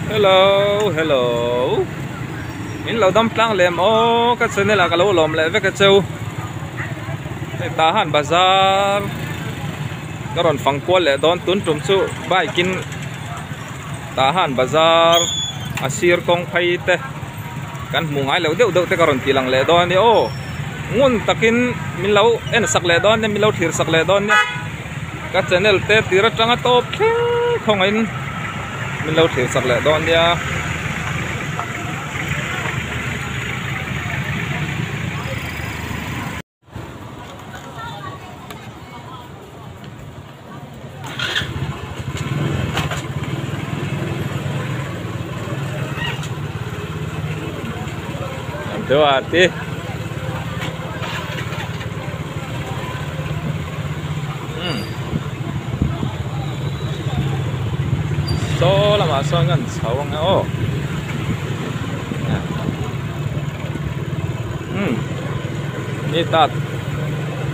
Hello hello in lo dam tlang lem aw ka channel ah ka lo lawm leh vek a cheu hei tah han bazar ka rawn fang kual leh dawn tun tum chu bike in tah han bazar a sir kawng phei te kan hmu ngai lo deuh deuh te ka rawn tih lang leh dawn a ni aw ngun takin min lo en sak leh dawn nia min lo thlir sak leh dawn nia. Ka channel te tir atanga tawp thleng khawngaihin min lo thlir sak leh dawn nia. Duati. Saw lamah sawn kan chho ang e aw umm ni tak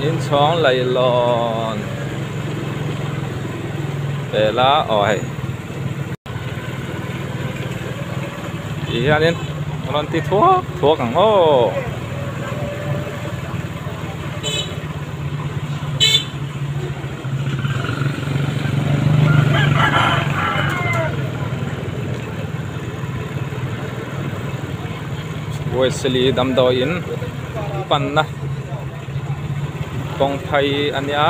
inchhawng leihlawn pela aw hei ti hianin rawn ti thuak thuak ang aw. Wesley damdawiin panna kawng phei a nia.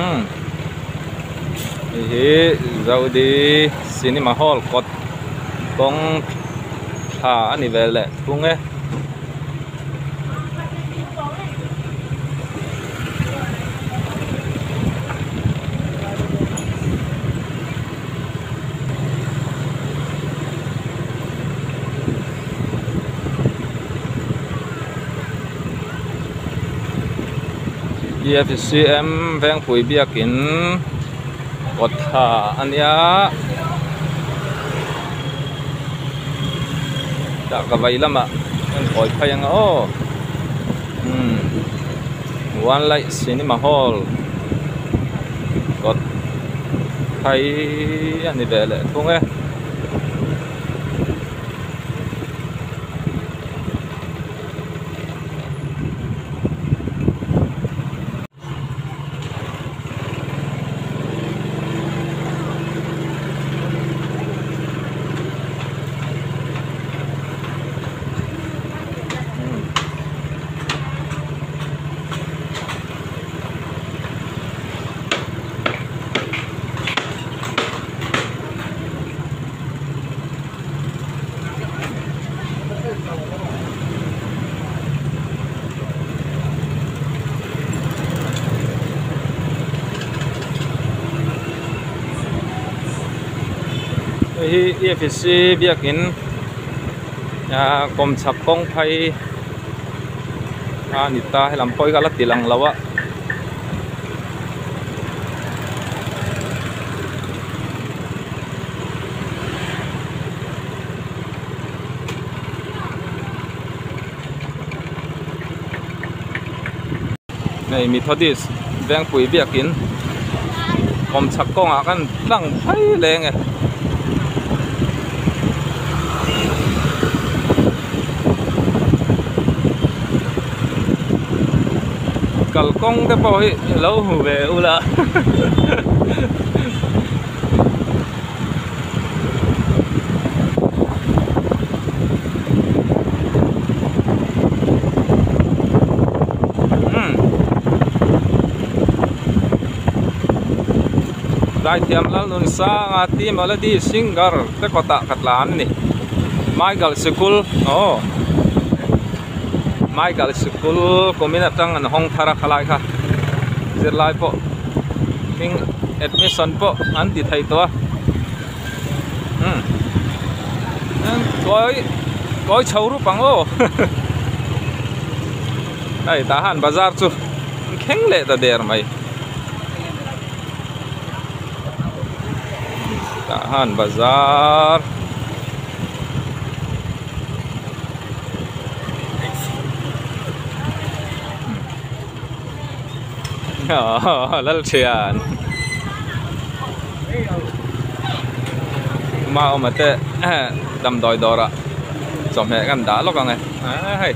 Umm hei hi Zodi cinema hall kawt kawng thla a ni ve leh thung e. EFCM Vengpui biakin kawt thla a nia tah ka vei lamah an kawi phei ang aw umm one light cinema hall kawt phei a ni ve leh thung e. Hei hi EFC biakin ah kawmchhak kawng phei a ni ta helam pawh hi ka la ti lang lo a. Hei Methodist Vengpui biakin kawmchhak kawngah khan tlang phai leng e. Kalkawng te pawh hi lo hmu ve ula. Zaithiam Lalnunsanga Team Melody Singer te kawtah ka tlan a ni Michael sikul aw. Michael sikul kumin atang an hawng thar a khalai kha zirlai pawh hming admission pawh an ti thei tawh a umm kawi kawi chho rup ang aw hei tah han bazar chu an thleng leh ta der mai tah han bazar. Lalthian ma awm te damdawi dawrah chawhmeh kan dah lawk ang e hei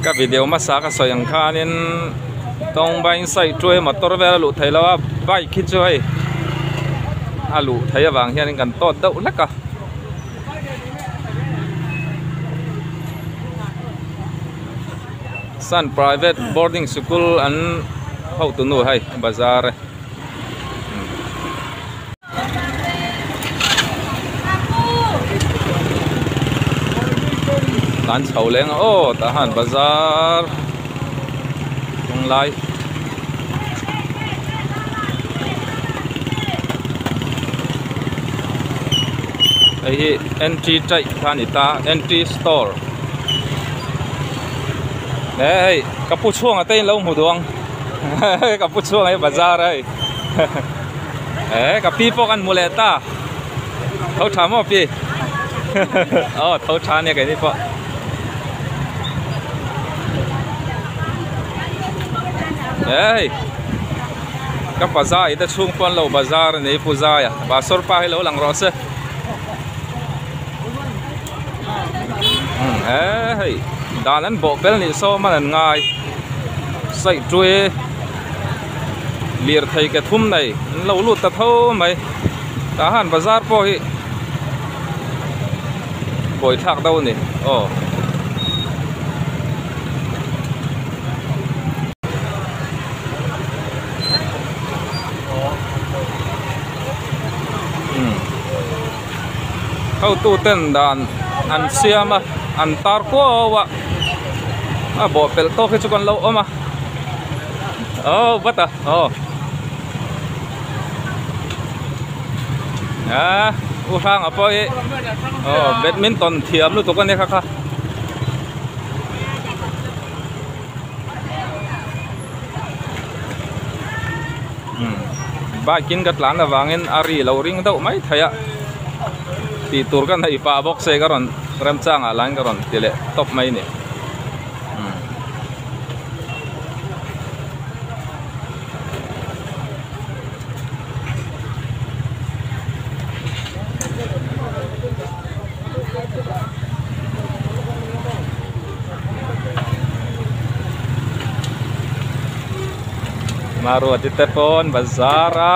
ka video hmasa ka sawi ang khanin tawngbain side chu hei motor vel a luh theih loh a bike hi chu hei a luh theih avang hianin kan tawt deuh hlek a. Sun private boarding sikul an hotu nu hei bazar e. An chho leng a aw tah han bazar kawng lai. Hei hi entry taih kha a ni ta entry store he hei ka pu chhuanga te in lo hmu duh ang ka pu chhuanga hi bazar a hei he ka pi pawh kan hmu leh ta tho tha maw pi aw tho tha ania keini pawh. Hei ka pazai te chhung pawn lo bazar a ni pu zaia basawr pa hi lo lang rawh se he hei dan an bawh pel nih sawm an an ngai saihṭui lirthei ke thum nei an lo lut ta tho mai tah han bazar pawh hi buaithlak deuh a ni aw. Hotu ten dan an siam a an tar kuau a a bawhpelh tawk hi chu kan lo awm a aw vat a aw. A u hranga pawh hi aw badminton thiam lutuk a nia kha kha. Bike in ka tlan avangin a ri lo ring deuh mai thei a tih tur ka neih pah bawk se ka rawn remchangah lain ka rawn ti leh tawp mai a ni. Maruati te pawn bazar a.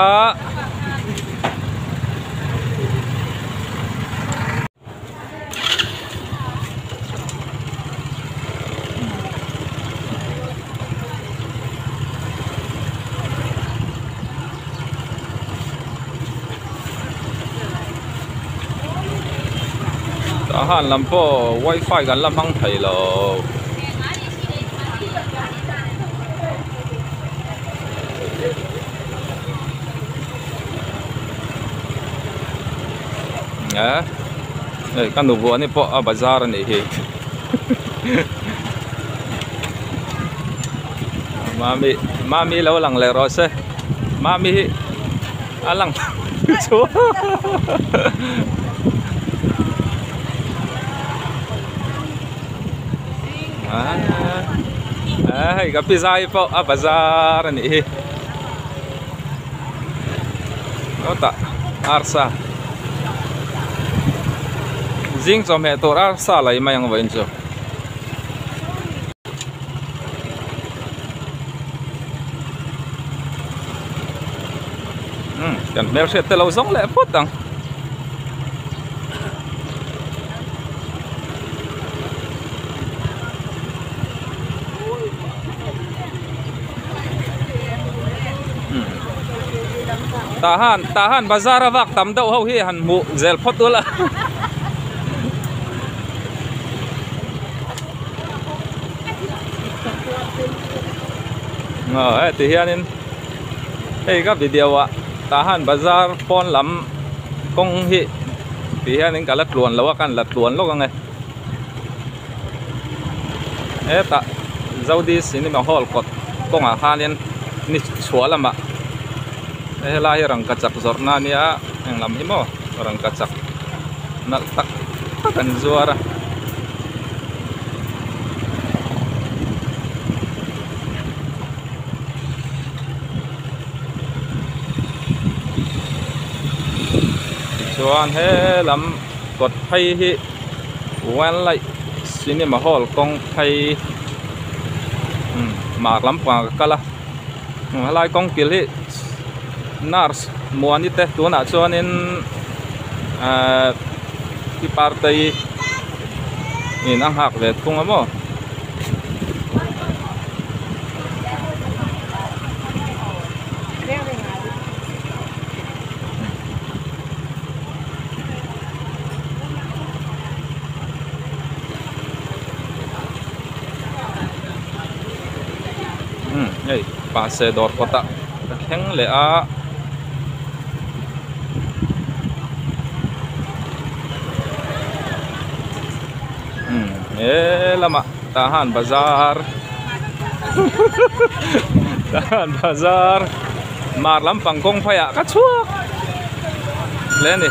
Tah han lam pawh wifi kan la hmang thei lo. Eh hei ka nu buani pawh a bazar a nih hi mami mami lo lang leh rawh se mami hi a lang chu ah hei ka pi zai pawh a bazar a nih hi. Sawtah arsa zing chawhmeh tur arsa lei mai ang vawiin chu. Umm kan hmelhriat te lo zawng leh phawt ang. Tah han tah han bazar a vak tam deuh ho hi han hmuh zel phawt ula. Aw heti hianin hei ka video ah tah han bazar pawn lam kawng hi ti hianin ka la tluan lo a ka han la tluan lawk ang e hetah Zodi cinema hall kawt kawngah khanin ni chhuah lamah helai hi rangkachak zawrhna a nia eng lam hi maw rangkachak nalh tak tak an zuar a. Tichuan he lam kawt phei hi Wildlife Cinema Hall kawng phei mar lampangah ka kal a helai kawng kil hi nurse Muani te tunah chuanin ahh pi partei in a nghak ve thung a maw. Umm hei pahse dawr kawtah ka thleng leh a. Umm he lamah tah han bazar tah han bazar mar lampang kawng pheiah ka chhuak hle a ni.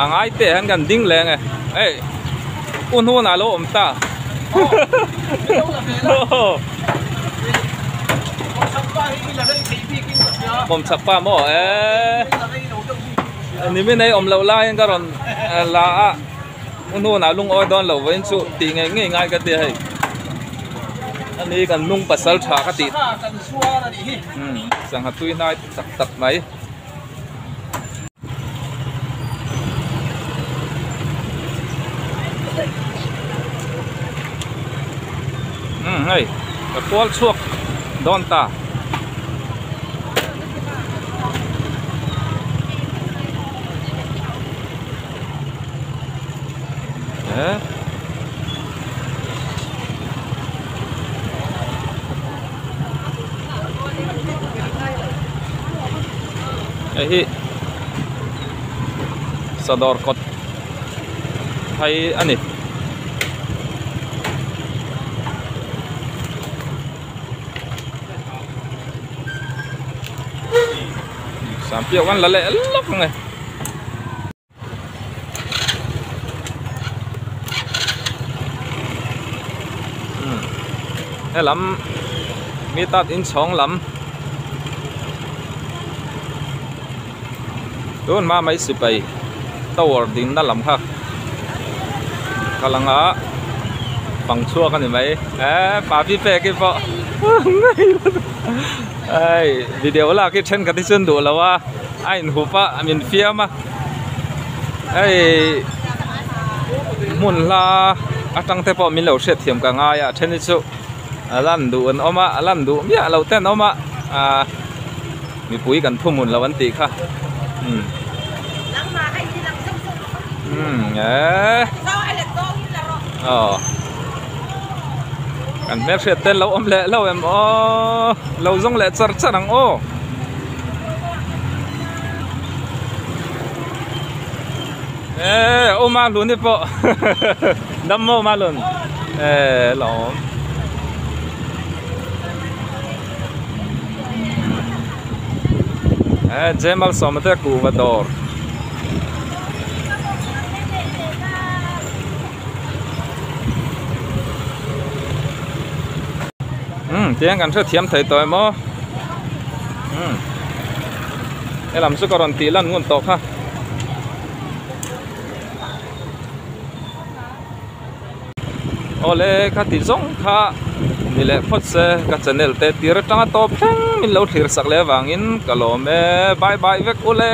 A ngai teh hian kan ding leng e hei u hnunah a lo awm ta kawmchhak pa maw eee nimin ei awm loh laiin ka rawn la a u hnunah lungawi dawn lo vawiin chu tih ngei ngei ngai ka tia hei ani kan nung pasal tha ka tih sangha tui hnai tak tak mai. Umm hei ka kual chhuak dawn ta. Eh. Hei hi sadawr kawt phei a ni. Sampiau kan la leh lawk ang e. Helam mi tat inchhawng lam tun hma mai sipai tower dinna lam kha ka lang a bang chhuak a ni mai eh papi pek hi pawh hei video lak hi thenkhat hi chuan duh lo a. A inhup a min fiam a hei hmun hla atang te pawh min lo hriat thiam ka ngai a a then hi chu a lan duh an awm a a lan duh miah loh te an awm a ahh mipui kan thu hmun lo an tih kha umm umm eee aw kan hmelhriat te lo awm leh lo em aw lo zawng leh char char ang aw. Eee aw Mahlun hi pawh dam maw Mahlun eee lawm eee Jemal sawma te kuhva dawr. Umm tiang kan hrethiam thei tawh em aw umm helam chu ka rawn tih lan ngun tawh kha awle ka ti zawng kha ni leh phawt se ka channel te tir atanga tawp thleng min lo thlir sak leh avangin ka lawm e bye bye vek ule.